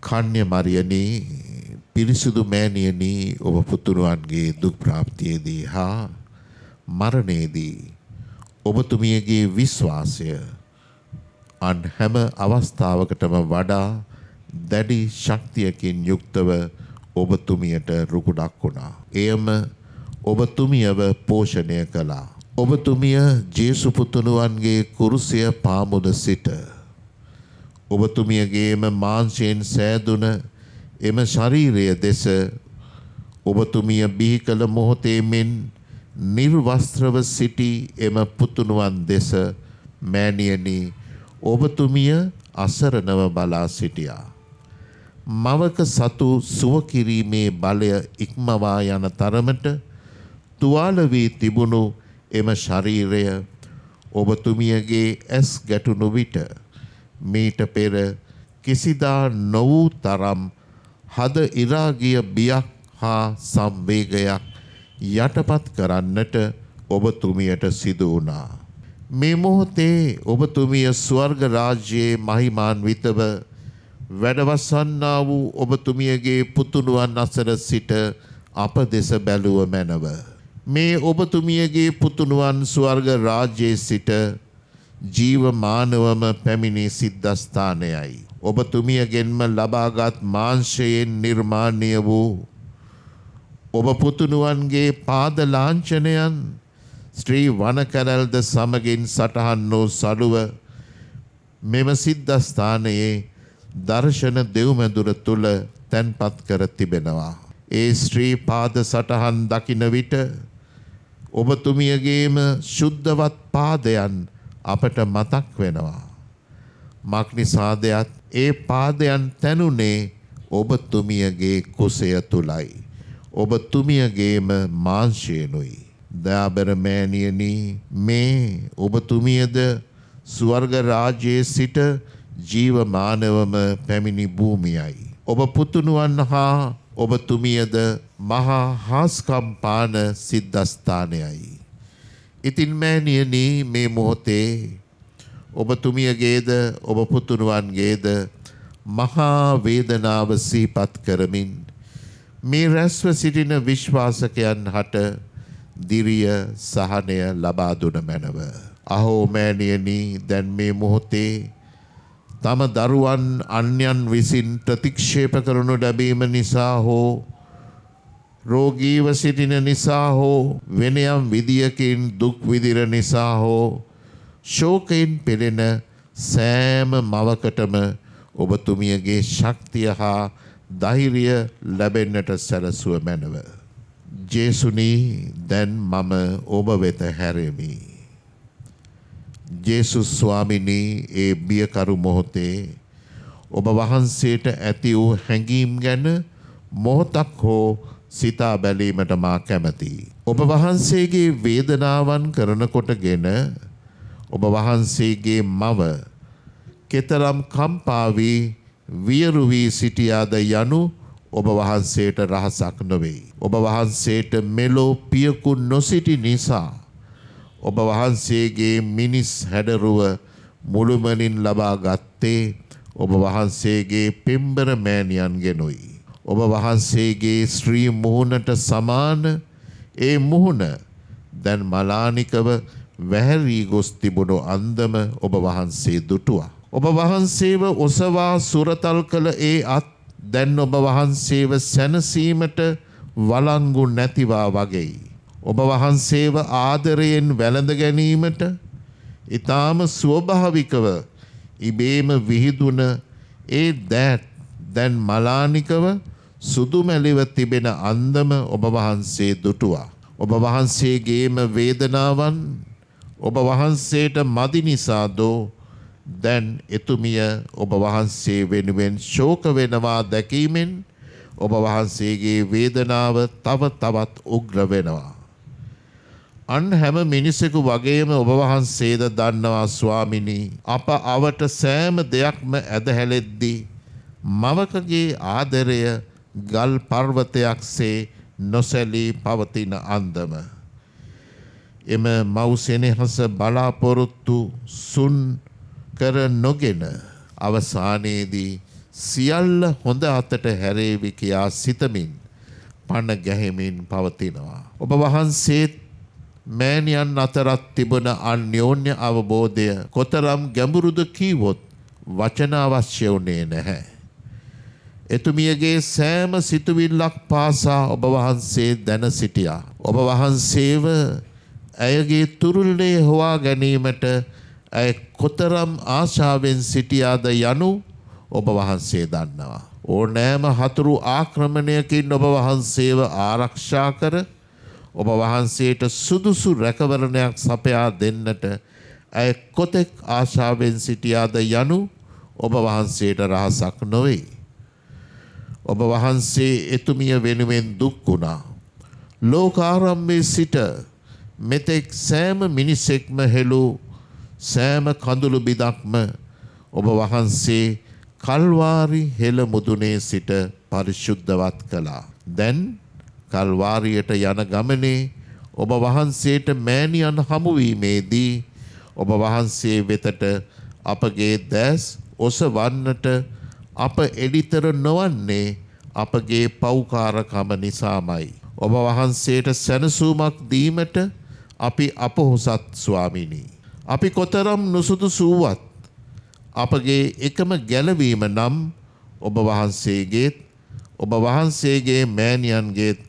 කන්‍ය මරියනි, පිරිසුදු මෑණියනි, ඔබ පුතුණුවන්ගේ දුක් ප්‍රාප්තියේදී හා මරණයේදී ඔබතුමියගේ විශ්වාසය අන් හැම අවස්ථාවකටම වඩා දැඩි ශක්තියකින් යුක්තව ඔබතුමියට රුකුලක් වුණා. එයම ඔබතුමියව පෝෂණය කළා. ඔබතුමිය ජේසු පුතුණුවන්ගේ කුරුසය පාමුල සිට ඔබතුමියගේම මාංශයෙන් සෑදුන එම ශරීරය දෙස ඔබතුමිය බිහි කළ මොහොතේ මෙන් නිර්වස්ත්‍රව සිටි එම පුතුණුවන් දෙස, මෑණියනි, ඔබතුමිය අසරණව බලා සිටියා. මවක සතු සුව කිරීමේ බලය ඉක්මවා යන තරමට තුවාල වී තිබුණු එම ශරීරය ඔබතුමියගේ ඇස් ගැටුණු විට මීට පෙර කිසිදා නොවූ තරම් හද ඉරා ගිය බියක් හා සංවේගයක් යටපත් කරන්නට ඔබතුමියට සිදු වුණා. මේ මොහොතේ ඔබතුමිය ස්වර්ග රාජ්‍යයේ මහිමාන්විතව වැඩවසන්නා වූ ඔබතුමියගේ පුතුණුවන් අසර සිට අප දෙස බැලුව මැනව. මේ ඔබතුමියගේ පුතුණුවන් ස්වර්ග රාජ්‍යයේ සිට ජීවමානවම පැමිණි සිද්ධස්ථානයයි. ඔබතුමියගෙන්ම ලබාගත් මාංශයෙන් නිර්මාණය වූ ඔබ පුතුණුවන්ගේ පාද ලාංඡනයන් ශ්‍රී වනකැරැල්ද සමගින් සටහන් වූ සළුව මෙම සිද්ධස්ථානයේ දර්ශන දෙව්මැදුර තුල තැන්පත් කර තිබෙනවා. ඒ ශ්‍රී පාද සටහන් දකින විට ඔබතුමියගේම ශුද්ධවත් පාදයන් අපට මතක් වෙනවා. මක්නිසාදයත් ඒ පාදයන් තැනුනේ ඔබතුමියගේ කුසය තුලයි. ඔබතුමියගේම මාංශයනුයි. දයාබර මෑණියනි, මේ ඔබතුමියද ස්වර්ග රාජ්‍යයේ සිට ජීවමානවම පැමිණි භූමියයි. ඔබ පුතුණුවන් හා ඔබතුමියද මහා හාස්කම් පාන සිද්ධස්ථානයයි. ඉතින් මෑණියනි, මේ මොහොතේ ඔබතුමියගේද ඔබ පුතුණුවන්ගේද මහා වේදනාව සිහිපත් කරමින් මේ රැස්ව සිටින විශ්වාසකයන් හට දිරිය සහනය ලබා දුන මැනව. අහෝ මෑණියනි, දැන් මේ මොහොතේ තම දරුවන් අන්‍යයන් විසින් ප්‍රතික්ෂේප කරනු ලැබීම නිසා හෝ රෝගීව සිටින නිසා හෝ වෙන යම් විදියකින් දුක් විඳින නිසා හෝ ශෝකයෙන් පෙළෙන සෑම මවකටම ඔබතුමියගේ ශක්තිය හා ධෛර්යය ලැබෙන්නට සැලසුව මැනව. ජේසුනි, දැන් මම ඔබ වෙත හැරෙමි. ජේසුස් ස්වාමිනී, ඒ බියකරු මොහොතේ ඔබ වහන්සේට ඇති වූ හැඟීම් ගැන මොහොතක් හෝ සිතා බැලීමට මා කැමැතියි. ඔබ වහන්සේගේ වේදනාවන් කරන කොටගෙන ඔබ වහන්සේගේ මව කෙතරම් කම්පා වී වියරු වී සිටියාද යනු ඔබ වහන්සේට රහසක් නොවෙයි. ඔබ වහන්සේට මෙලෝ පියකු නොසිටි නිසා ඔබ වහන්සේගේ මිනිස් හැඩරුව මුළුමනින් ලබා ගත්තේ ඔබ වහන්සේගේ පෙම්බර මෑණියන්ගෙනුයි. ඔබ වහන්සේගේ ශ්‍රී මුහුණට සමාන ඒ මුහුණ දැන් මලානිකව වැහැරී ගොස් තිබුණු අන්දම ඔබ වහන්සේ දුටුවා. ඔබ වහන්සේව ඔසවා සුරතල් කළ ඒ අත් දැන් ඔබ වහන්සේව සැනසීමට වළංගු නැතිවා වගේයි. ඔබ වහන්සේව ආදරයෙන් වැළඳ ගැනීමට ඊටාම ස්වභාවිකව ඉබේම විහිදුන ඒ දෑත් දැන් මලානිකව සුදුමැලිව තිබෙන අන්දම ඔබ වහන්සේ දුටුවා. ඔබ වහන්සේගේම වේදනාවන් ඔබ වහන්සේට මදි නිසාදෝ දැන් එතුමිය ඔබ වහන්සේ වෙනුවෙන් ශෝක වෙනවා දැකීමෙන් ඔබ වහන්සේගේ වේදනාව තව තවත් උග්‍ර වෙනවා. අන් හැම මිනිසෙකු වගේම ඔබ වහන්සේද දන්නවා ස්වාමිනී, අප අවට සෑම දෙයක්ම ඇදහැලෙද්දී මවකගේ ආදරය ගල් පර්වතයක්සේ නොසැලී පවතින අන්දම. එම මව් සෙනෙහස බලාපොරොත්තු සුන් කර නොගෙන අවසානයේදී සියල්ල හොඳ අතට හැරේවි කියා සිතමින් පණ ගැහෙමින් පවතිනවා. ඔබ වහන්සේත් මෑණියන් අතරත් තිබුණ අන්‍යෝන්‍ය අවබෝධය කොතරම් ගැඹුරුද කීවොත් වචන අවශ්‍ය වුණේ නැහැ. එතුමියගේ සෑම සිතුවිල්ලක් පාසා ඔබ වහන්සේ දැන සිටියා. ඔබ වහන්සේව ඇයගේ තුරුල්ලේ හොවා ගැනීමට ඇය කොතරම් ආශාවෙන් සිටියාද යනු ඔබ වහන්සේ දන්නවා. ඕනෑම හතුරු ආක්‍රමණයකින් ඔබ වහන්සේව ආරක්ෂා කර ඔබ වහන්සේට සුදුසු රැකවරණයක් සපයා දෙන්නට ඇය කොතෙක් ආශාවෙන් සිටියාද යනු ඔබ වහන්සේට රහසක් නොවේ. ඔබ වහන්සේ එතුමිය වෙනුවෙන් දුක් වුණා. ලෝකාරම්භයේ සිට මෙතෙක් සෑම මිනිසෙක්ම හෙළූ සෑම කඳුළු බිඳක්ම ඔබ වහන්සේ කල්වාරි හෙළ මුදුනේ සිට පරිශුද්ධවත් කළා. දැන් කල්වාරියට යන ගමනේ ඔබ වහන්සේට මෑණියන් හමුවීමේදී ඔබ වහන්සේ වෙතට අපගේ දැස් ඔසවන්නට අප එඩිතර නොවන්නේ අපගේ පව්කාරකම නිසාමයි. ඔබ වහන්සේට සැනසුමක් දීමට අපි අපොහොසත් ස්වාමිනී. අපි කොතරම් නුසුදුසු වුවත් අපගේ එකම ගැලවීම නම් ඔබ වහන්සේගේත් ඔබ වහන්සේගේ මෑණියන්ගේත්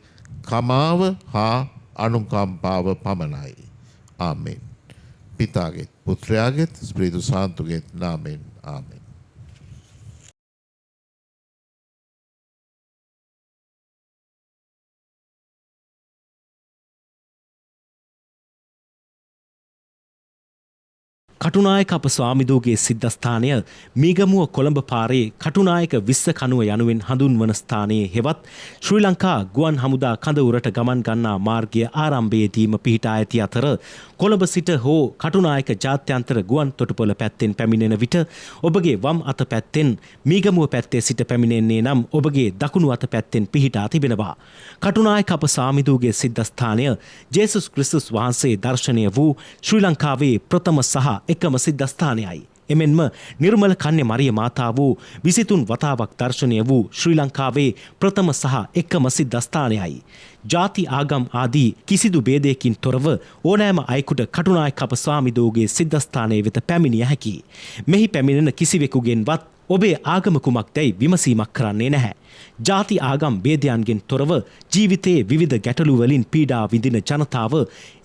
කමාව හා අනුකම්පාව පමණයි. ආමෙන්. පිතාගේත් පුත්‍රයාගේත් ස්පිරිතු සාන්තුගේත් නාමයෙන් ආමෙන්. කටුනායක අප ස්වාමිදූගේ සිද්ධස්ථානය මීගමුව කොළඹ පාරේ කටුනායක 20 කනුව යනුවෙන් හඳුන්වන ස්ථානයේ හෙවත් ශ්‍රී ලංකා ගුවන් හමුදා කඳවුරට ගමන් ගන්නා මාර්ගය ආරම්භයේදීම පිහිටා ඇති අතර කොළඹ සිට හෝ කටුනායක ජාත්‍යන්තර ගුවන් තොටුපොළ පැත්තෙන් පැමිණෙන විට ඔබගේ වම් අත පැත්තෙන් මීගමුව පැත්තේ සිට පැමිණෙන්නේ නම් ඔබගේ දකුණු අත පැත්තෙන් පිහිටා තිබෙනවා. කටුනායක අප ස්වාමිදූගේ සිද්ධස්ථානය ජේසුස් ක්‍රිස්තුස් වහන්සේ දර්ශනය වූ ශ්‍රී ලංකාවේ ප්‍රථම සහ එකම සිද්ධස්ථානයයි. එමෙන්ම නිර්මල කන්‍ය මරිය මාතා වූ 23 වතාවක් දර්ශනය වූ ශ්‍රී ලංකාවේ ප්‍රථම සහ එකම සිද්ධස්ථානයයි. ජාති ආගම් ආදී කිසිදු භේදයකින් තොරව ඕනෑම අයෙකුට කටුනායක අප ස්වාමිදූගේ සිද්ධස්ථානය වෙත පැමිණිය හැකියි. මෙහි පැමිණෙන කිසිවෙකුගෙන්වත් ඔබේ ආගම කුමක්දැයි විමසීමක් කරන්නේ නැහැ. ජාති ආගම් භේදයන්ගෙන් තොරව ජීවිතයේ විවිධ ගැටලු වලින් පීඩා විඳින ජනතාව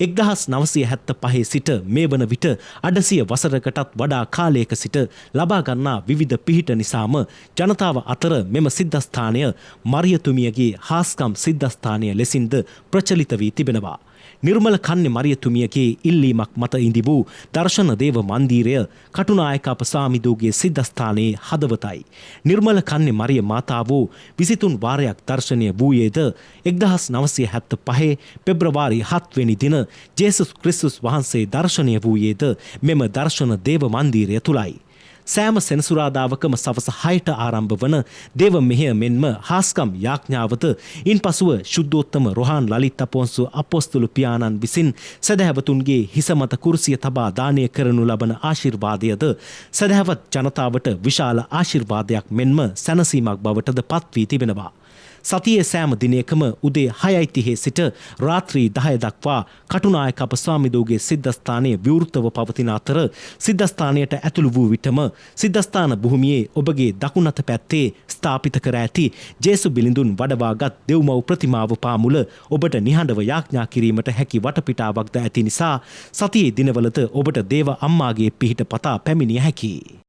1975 සිට මේ වන විට 800 වසරකටත් වඩා කාලයක සිට ලබා ගන්නා විවිධ පිහිට නිසාම ජනතාව අතර මෙම සිද්ධස්ථානය මරියතුමියගේ හාස්කම් සිද්ධස්ථානය ලෙසින්ද ප්‍රචලිත වී තිබෙනවා. නිර්මල කන්‍ය මරියතුමියගේ ඉල්ලීමක් මත ඉදි වූ දර්ශන දේව මන්දිරය කටුනායක අප සාමිදූගේ සිද්ධස්ථානයේ හදවතයි. නිර්මල කන්‍ය මරිය මාතා වූ 23 වාරයක් දර්ශනය වූයේද 1975 පෙබ්‍රවාරි 7 වෙනි දින ජේසුස් ක්‍රිස්තුස් වහන්සේ දර්ශනය වූයේද මෙම දර්ශන දේව මන්දිරය තුලයි. සෑම සෙනසුරාදාවකම සවස 6ට ආරම්භ වන දේව මෙහෙය මෙන්ම හාස්කම් යාඥාවද ඉන්පසුව ශුද්ධෝත්තම රොහාන් ලලිත් අපොන්සු අපොස්තුලු පියාණන් විසින් සදහැවතුන්ගේ හිස මත කුරුසිය තබා දානය කරනු ලබන ආශිර්වාදයද සදහැවත් ජනතාවට විශාල ආශිර්වාදයක් මෙන්ම සැනසීමක් බවටද පත් වී තිබෙනවා. සතියේ සෑම දිනයකම උදේ 6:30 සිට රාත්‍රී 10 දක්වා කටුනායක අප ස්වාමිදූගේ සිද්ධස්ථානයේ විවෘතව පවතින අතර සිද්ධස්ථානයට ඇතුළු වූ විටම සිද්ධස්ථාන භූමියේ ඔබගේ දකුණු අත පැත්තේ ස්ථාපිත කර ඇති ජේසු බිලිඳුන් වඩවාගත් දෙව්මව් ප්‍රතිමාව පාමුල ඔබට නිහඬව යාඥා කිරීමට හැකි වටපිටාවක්ද ඇති නිසා සතියේ දිනවලද ඔබට දේව අම්මාගේ පිහිට පතා පැමිණිය හැකියි.